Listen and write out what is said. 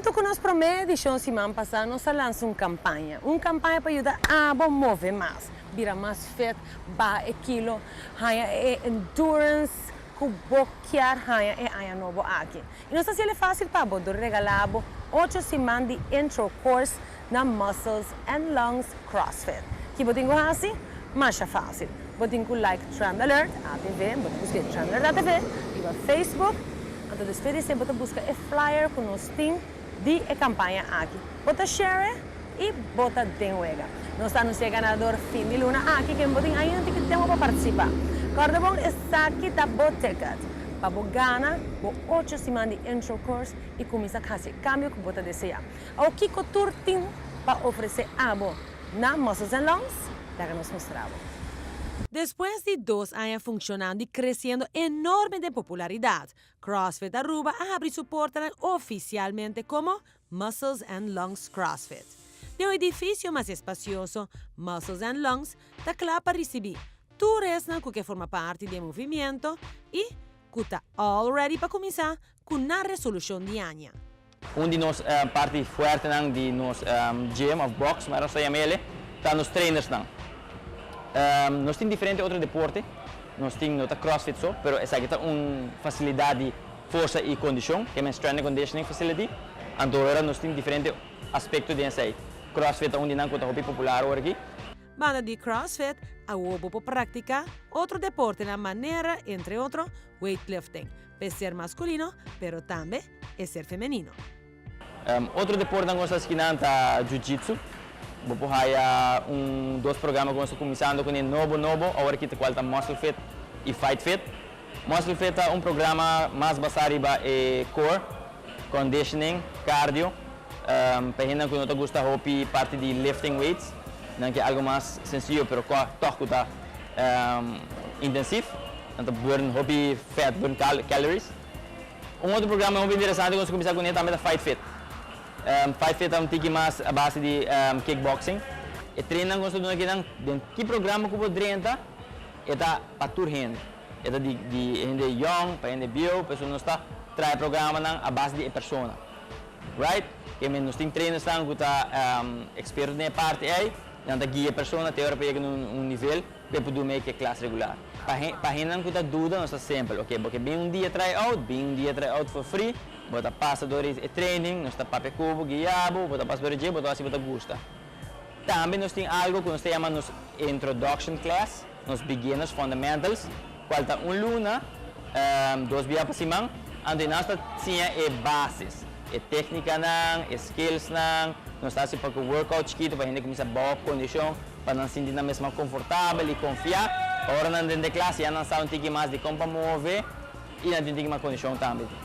Hunto cu nos prome edicion siman pasa, nos a lansa un campaña. Un campaña pa yuda abo move mas, bira mas fit, baha e kilo, haya e endurance cu bo kier haya e aña nobo aki. Y nos a haci'e facil pa bo, dor regala bo 8 siman di intro course na Muscles and Lungs CrossFit. Kico bo tin cu haci? Masha facil. Bo tin cu like Trend Alert ATV, bo ta busca Trend Alert ATV, riba Facebook, anto despues bo ta busca e flyer cu nos tin di e campaña aki. Bo ta share y bo ta den wega. Nos ta anuncia ganador fin di luna aki, cu bo tin ainda tin tempo pa participa. Corda bon, esaki ta bo ticket. Pa bo gana, bo 8 siman di intro course y cuminsa haci cambio cu bo ta desea. O kico tur tin pa ofrece abo na Muscles and Lungs, laga nos mustra bo. Despues di 2 aña funcionando y creciendo enorme di popularidad, CrossFit Aruba a habri su porta oficialmente como Muscles and Lungs CrossFit. Den un edificio mas espacioso, Muscles and Lungs ta cla pa ricibi turista cu kier forma parti di e movimento y cu ta all ready pa cuminsa cu e resolucion di aña. Un di nos parti fuerte nan di nos gym of box, mas nos yama e, ta nos trainers nan. Nos tin diferente otro deporte, nos tin no ta CrossFit so, pero esaki ta un facilidad di forsa y condicion, cu ta strength and conditioning facility. Anto, awor nos tin diferente aspecto di esey. CrossFit ta un di nan cu ta hopi popular awor aki. Banda di CrossFit, awo bo por practica otro deporte nan manera, entre otro, weightlifting, pa ser masculino, pero tambe pa ser femenino. Otro deporte cu nos ta haci ta Jiu-Jitsu. Bo por haya un, dos programa cu nos ta cuminsando cu nobo nobo, awor aki cual ta Muscle Fit y Fight Fit. Muscle Fit ta un programa mas basa riba e core, conditioning, cardio. Pa hende cu no ta gusta hopi parti di lifting weights, nan kier algo mas sencillo, pero toch ta intensivo. Anto burn hopi fat, burn calories. Un otro programa hopi interesante cu nos a cuminsa cu ne tambe ta Fight Fit. Fight Fit ta un tiki mas a base di kickboxing. E training cu nos ta aki nan, den ki programa cu bo drenta, ta pa tur hende. Ta di hende young, pa hende bieu, pa nos ta traha programa nan a base di persona. Right? Kiermen nos tin trainers nan cu ta expert den e parti ey, nan ta guia persona te ora pa yega na un nivel pa por make klas regular. Pa hende cu ta duda, nos ta simpel, ok, bo bin un dia try out, bin un dia try out for free, bo ta pasa door e training, nos ta papia cu bo, guia bo, bo ta pasa door e bo ta si bo ta gusta. Tambe nos tin algo cu nos ta yama nos introduction class, nos beginners fundamentals, cual ta un luna, 2 biaha pa siman, anto nos ta siña e bases, e tecnica nan, e skills nan, nos ta pa workout chikito pa hende cuminsa bon condicion, pa nan sinti nan mes comfortabel y confia. Awor nan den klas, ya nan sa un tiki mas di con pa move y nan tin tiki mas condicion tambe.